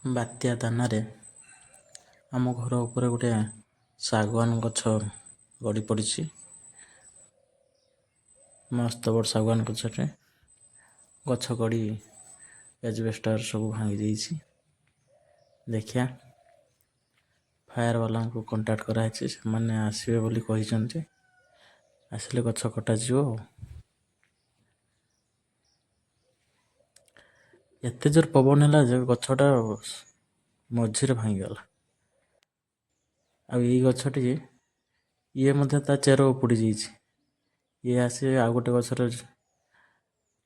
ବାତ୍ୟା ଦାନାରେ ଆମ ଘର ଉପରେ ଗୋଟେ ଶାଗୁଆନ ଗଛ ଗଡ଼ି ପଡ଼ିଛି। ମସ୍ତ ବଡ଼ ଶାଗୁଆନ ଗଛଟେ ଗଛ ଗଡ଼ି ଏଜବେଷ୍ଟର ସବୁ ଭାଙ୍ଗି ଯାଇଛି। ଦେଖିବା, ଫାୟାର ବାଲାଙ୍କୁ କଣ୍ଟାକ୍ଟ କରାହେଇଛି, ସେମାନେ ଆସିବେ ବୋଲି କହିଛନ୍ତି। ଆସିଲେ ଗଛ କଟାଯିବ। ଆଉ ଏତେ ଜୋର ପବନ ହେଲା ଯେ ଗଛଟା ମଝିରେ ଭାଙ୍ଗିଗଲା। ଆଉ ଏଇ ଗଛଟି ଇଏ ମଧ୍ୟ ତା ଚେର ଉପୁଡ଼ି ଯାଇଛି। ଇଏ ଆସି ଆଉ ଗୋଟେ ଗଛରେ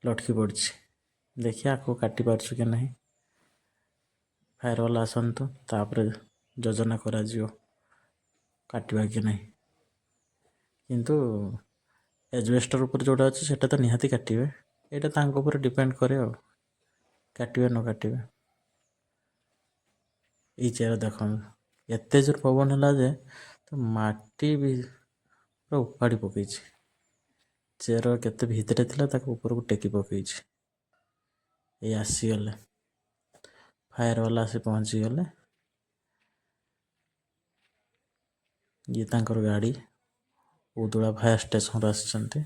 ଲଟକି ପଡ଼ିଛି। ଦେଖିବା ଆକୁ କାଟି ପାରୁଛୁ କି ନାହିଁ। ଫାୟାର ବାଲା ଆସନ୍ତୁ, ତାପରେ ଯୋଜନା କରାଯିବ କାଟିବା କି ନାହିଁ। କିନ୍ତୁ ଏଜବେଷ୍ଟର ଉପରେ ଯେଉଁଟା ଅଛି ସେଇଟା ତ ନିହାତି କାଟିବେ। ଏଇଟା ତାଙ୍କ ଉପରେ ଡିପେଣ୍ଡ କରେ ଆଉ, କାଟିବେ ନ କାଟିବେ। ଏଇ ଚେର ଦେଖନ୍ତୁ, ଏତେ ଜୋର ପବନ ହେଲା ଯେ ତ ମାଟି ବି ପୁରା ଉପାଡ଼ି ପକେଇଛି। ଚେର କେତେ ଭିତରେ ଥିଲା, ତାକୁ ଉପରକୁ ଟେକି ପକେଇଛି। ଏଇ ଆସିଗଲେ ଫାୟାର ବାଲା, ଆସି ପହଞ୍ଚିଗଲେ। ଇଏ ତାଙ୍କର ଗାଡ଼ି, ଉଦଳା ଫାୟାର ଷ୍ଟେସନରୁ ଆସିଛନ୍ତି।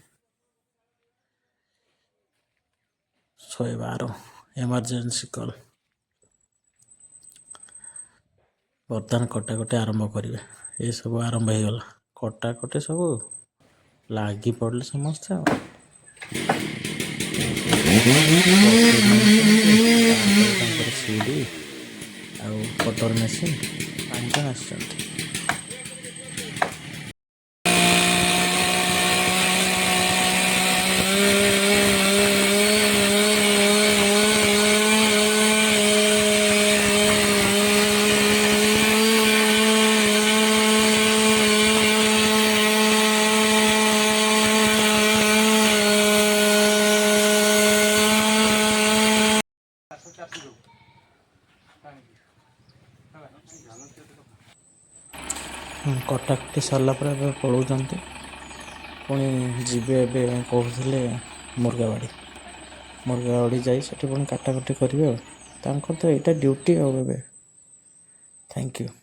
112 ଏମର୍ଜେନ୍ସି କଲ୍। ବର୍ତ୍ତମାନ କଟାକଟି ଆରମ୍ଭ କରିବେ। ଏସବୁ ଆରମ୍ଭ ହେଇଗଲା କଟାକଟି, ସବୁ ଲାଗି ପଡ଼ିଲେ ସମସ୍ତେ। ଆଉ ତାପରେ ତାଙ୍କର ସିଡ଼ି ଆଉ କଟର ମେସିନ୍ 5 ଜଣ ଆସିଛନ୍ତି। କଟାକଟି ସରିଲା ପରେ ଏବେ ପଳାଉଛନ୍ତି। ପୁଣି ଯିବେ ଏବେ କହୁଥିଲେ ମୁର୍ଗାବାଡ଼ି। ମୁର୍ଗାବାଡ଼ି ଯାଇ ସେଠି ପୁଣି କାଟାକଟି କରିବେ। ଆଉ ତାଙ୍କର ତ ଏଇଟା ଡ୍ୟୁଟି ଆଉ ଏବେ। Thank you.